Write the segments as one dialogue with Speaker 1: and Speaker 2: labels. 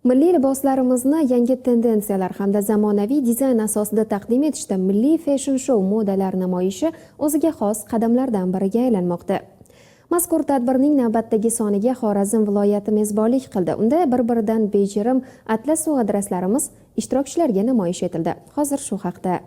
Speaker 1: Milliy liboslarimizni yangi tendensiyalar hamda zamonaviy dizayn asosida taqdim etishda milliy fashion show modalar namoyishi o'ziga xos qadamlardan biriga aylanmoqda. Mazkur tadbirning navbatdagi soniga Xorazm viloyati mezbonlik qildi. Unda bir-biridan bejirim atlas va adraslarimiz ishtirokchilarga namoyish etildi. Hozir shu haqda.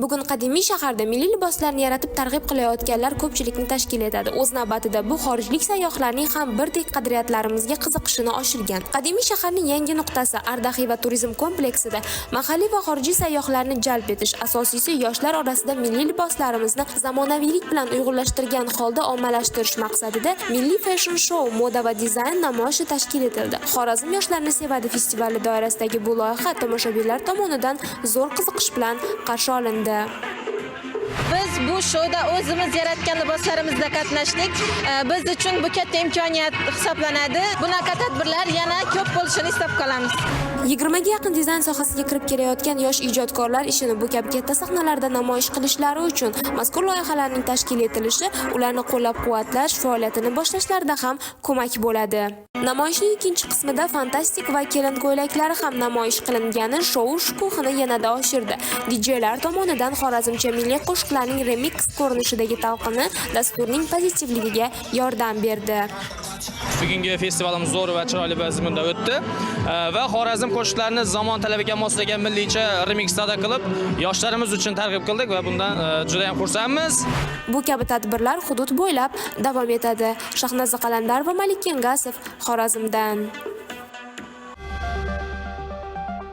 Speaker 2: Bugun qadimiy shaharda milliy liboslarni yaratib targ'ib qilayotganlar ko'pchilikni tashkil etadi. O'z navbatida bu xorijlik sayyohlarning ham birdek qadriyatlarimizga qiziqishini oshirgan. Qadimiy shaharning yangi nuqtasi Ardaxiva turizm kompleksida mahalliy va xorijiy sayyohlarni jalb etish, asosiysi yoshlar orasida milliy liboslarimizni zamonaviylik bilan uyg'unlashtirgan holda ommalashtirish maqsadida milliy fashion show moda va dizayn namoyishi tashkil etildi. Xorazm yoshlarini sevadi festivali doirasidagi bu loyiha tomoshabinlar tomonidan zo'r qiziqish bilan qarshi olindi.
Speaker 3: Biz bu shouda o'zimiz yaratgan liboslarimizda qatnashdik. Biz uchun bu katta imkoniyat hisoblanadi. Bunaqa tadbirlar yana ko'p bo'lishini istab qolamiz.
Speaker 2: 20 ga yaqin dizayn sohasiga kirib kelayotgan yosh ijodkorlar ishini bu kabi katta sahnalarda namoyish qilishlari uchun mazkur loyihalarning tashkil etilishi ularni qo'llab-quvvatlash faoliyatini boshlashlarida ham ko'mak bo'ladi. Namoyishning ikkinchi qismida fantastik va kelin ko'ylaklari ham namoyish qilingani shou shukuhini yanada oshirdi. DJlar tomonidan xorazmcha milliy qo'shiqlarning remix ko'rinishidagi talqini dasturning pozitivligiga yordam berdi.
Speaker 4: Bugungi festivalimiz zo'r va chiroyli mazmunda o'tdi. Va Xorazm qo'shiqlarini zamon talabiga moslagan milliycha remixlarda qilib, yoshlarimiz uchun targ'ib qildik va bundan juda ham xursandmiz.
Speaker 2: Bu kabi tadbirlar hudud bo'ylab davom etadi. Shahnoza Qalandarova, Malik Kengasov, Xorazmdan.